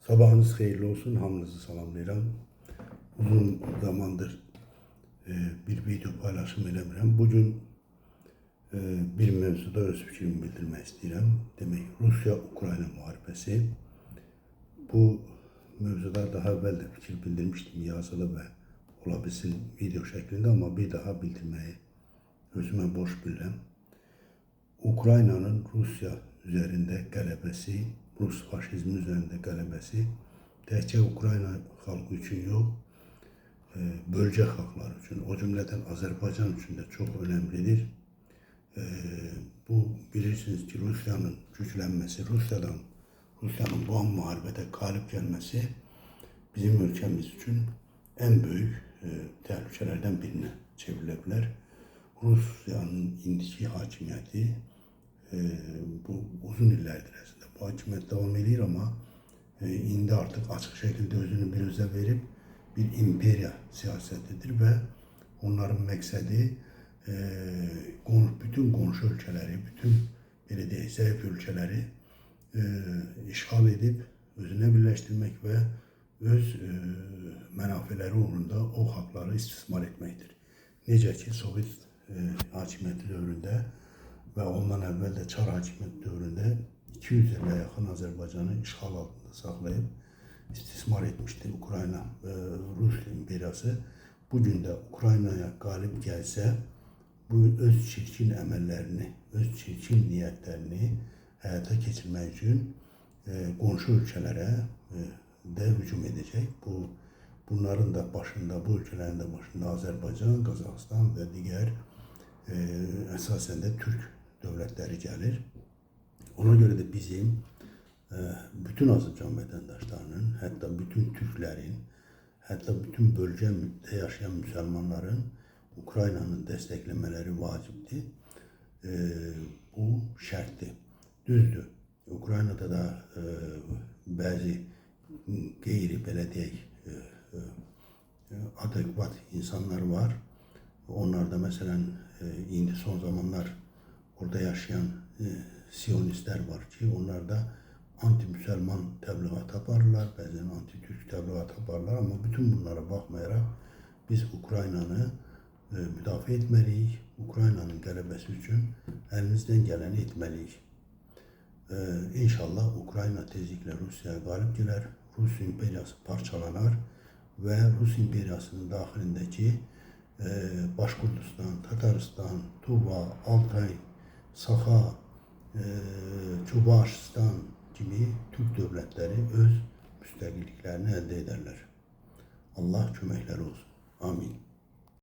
Sabahınız xeyirli olsun, hamınızı salamlayıram. Uzun zamandır bir video paylaşım eləmirəm. Bugün bir mövzuda öz fikrimi bildirmək istəyirəm. Demək, Rusiya-Ukrayna müharibəsi. Bu mövzuda daha əvvəl də fikir bildirmişdim yazılı və ola bilsin video şəklində, amma bir daha bildirməyi özümə borc bilirəm. Ukraynanın Rusiya üzərində qələbəsi, Rus faşizmi üzərində qələbəsi təkcə Ukrayna xalqı üçün yox, bölgə xalqları üçün, o cümlədən Azərbaycan üçün də çox önəmlidir. Bu bilirsiniz ki, Rusiyanın güclənməsi, Rusiyanın bu an müharibədə qalib gəlməsi bizim ölkəmiz üçün ən böyük təhlükələrdən birinə çevrilə bilər. Rusiyanın indiki hakimiyyəti bu uzun illərdir əslində bu hakimiyyət davam eləyir, amma indi artıq açıq şəkildə özünü biruzə verib bir imperiya siyasətidir və onların məqsədi bütün qonşu ölkələri, bütün belə deyək, zəif ölkələri işğal edib özünə birləşdirmək və öz mənafeləri uğrunda o xalqları istismar etməkdir. Necə ki, Sovet hakimiyyəti dövründə və ondan əvvəl də Çar hakimiyyəti dövründə 200 ilə yaxın Azərbaycanı işğal altında saxlayıb istismar etmişdi Ukrayna, Rus imperiyası. Bu gün də Ukraynaya qalib gəlsə, bu öz çirkin əməllərini, öz çirkin niyyətlərini həyata keçirmək üçün qonşu ölkələrə də hücum edəcək. Bunların da başında, bu ölkələrin də başında Azərbaycan, Qazaxıstan və digər əsasən də Türk dövlətləri gəlir. Ona görə də bizim bütün Azərbaycan vətəndaşlarının, hətta bütün türklərin, hətta bütün bölgədə yaşayan müsəlmanların Ukraynanı dəstəkləmələri vacibdir. Bu şərtdir. Düzdür, Ukraynada da bəzi qeyri, belə deyək, adekvat insanlar var. Onlar da məsələn, indi son zamanlar orada yaşayan siyonistlər var ki, onlar da anti-müsəlman təbliğat aparırlar, bəzən anti-türk təbliğat aparırlar, amma bütün bunlara baxmayaraq biz Ukraynanı müdafiə etməliyik. Ukraynanın qələbəsi üçün əlimizdən gələni etməliyik. İnşallah Ukrayna tezliklə Rusiyaya qalib gələr, Rus imperiyası parçalanar və Rus imperiyasının daxilindəki Başqurdistan, Tataristan, Tuva, Altay, Saxa, Çuvaşistan kimi Türk dövlətləri öz müstəqilliklərini əldə edərlər. Allah köməkləri olsun. Amin.